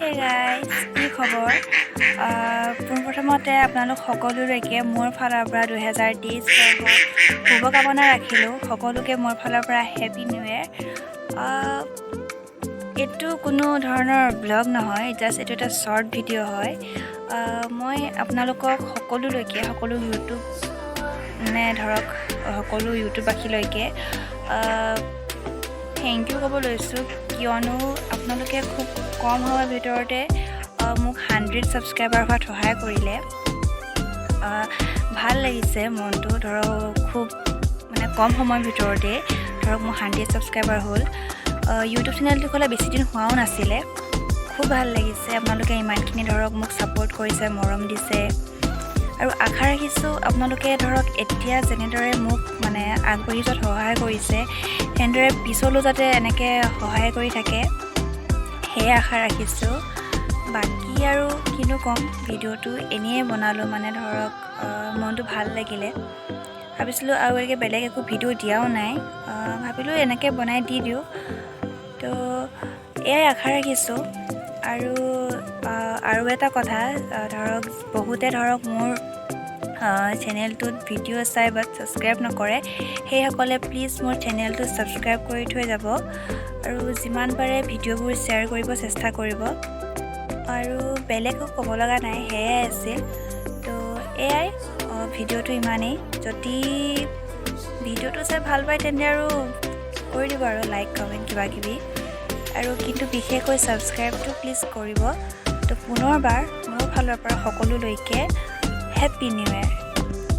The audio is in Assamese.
হে গাইজ, কি খবৰ? পোনপ্ৰথমতে আপোনালোক সকলোলৈকে মোৰ ফালৰ পৰা 2023 বৰ্ষৰ শুভকামনা ৰাখিলোঁ। সকলোকে মোৰ ফালৰ পৰা হেপী নিউ ইয়েৰ। এইটো কোনো ধৰণৰ ব্লগ নহয়, জাষ্ট এইটো এটা শ্বৰ্ট ভিডিঅ' হয়। মই আপোনালোকক সকলোলৈকে, সকলো ইউটিউব, মানে ধৰক সকলো ইউটিউববাসীলৈকে thank U ক'ব লৈছোঁ, কিয়নো আপোনালোকে খুব কম সময়ৰ ভিতৰতে মোক 100 ছাবস্ক্ৰাইবাৰ হোৱাত সহায় কৰিলে। ভাল লাগিছে মনটো। ধৰক খুব মানে কম সময়ৰ ভিতৰতে ধৰক মোৰ 100 ছাবস্ক্ৰাইবাৰ হ'ল। ইউটিউব চেনেলটো খোলা বেছি দিন হোৱাও নাছিলে। খুব ভাল লাগিছে, আপোনালোকে ইমানখিনি ধৰক মোক ছাপোৰ্ট কৰিছে, মৰম দিছে আৰু আশা ৰাখিছোঁ আপোনালোকে ধৰক এতিয়া যেনেদৰে মোক মানে আগবাঢ়ি যোৱাত সহায় কৰিছে, তেনেদৰে পিছলৈও যাতে এনেকৈ সহায় কৰি থাকে, সেয়ে আশা ৰাখিছোঁ। বাকী আৰু কিনো ক'ম, ভিডিঅ'টো এনেই বনালোঁ, মানে ধৰক মনটো ভাল লাগিলে। ভাবিছিলোঁ আৰু এনেকৈ বেলেগ একো ভিডিঅ' দিয়াও নাই, ভাবিলোঁ এনেকৈ বনাই দি দিওঁ। তো এয়াই আশা ৰাখিছোঁ। আৰু এটা কথা, ধৰক বহুতে ধৰক মোৰ চেনেলটোত ভিডিঅ' চাই বাট ছাবস্ক্ৰাইব নকৰে, সেইসকলে প্লিজ মোৰ চেনেলটো ছাবস্ক্ৰাইব কৰি থৈ যাব আৰু যিমান পাৰে ভিডিঅ'বোৰ শ্বেয়াৰ কৰিব চেষ্টা কৰিব। আৰু বেলেগ একো ক'ব লগা নাই, সেয়াই আছিল। তো এয়াই, ভিডিঅ'টো ইমানেই। যদি ভিডিঅ'টো চাই ভাল পায়, তেন্তে আৰু কৰি দিব আৰু লাইক, কমেণ্ট, কিবা কিবি আৰু কিন্তু বিশেষকৈ ছাবস্ক্ৰাইবটো প্লিজ কৰিব। তো পুনৰবাৰ মোৰ ফালৰ পৰা সকলোলৈকে হেপ্পী নিউ ইয়েৰ।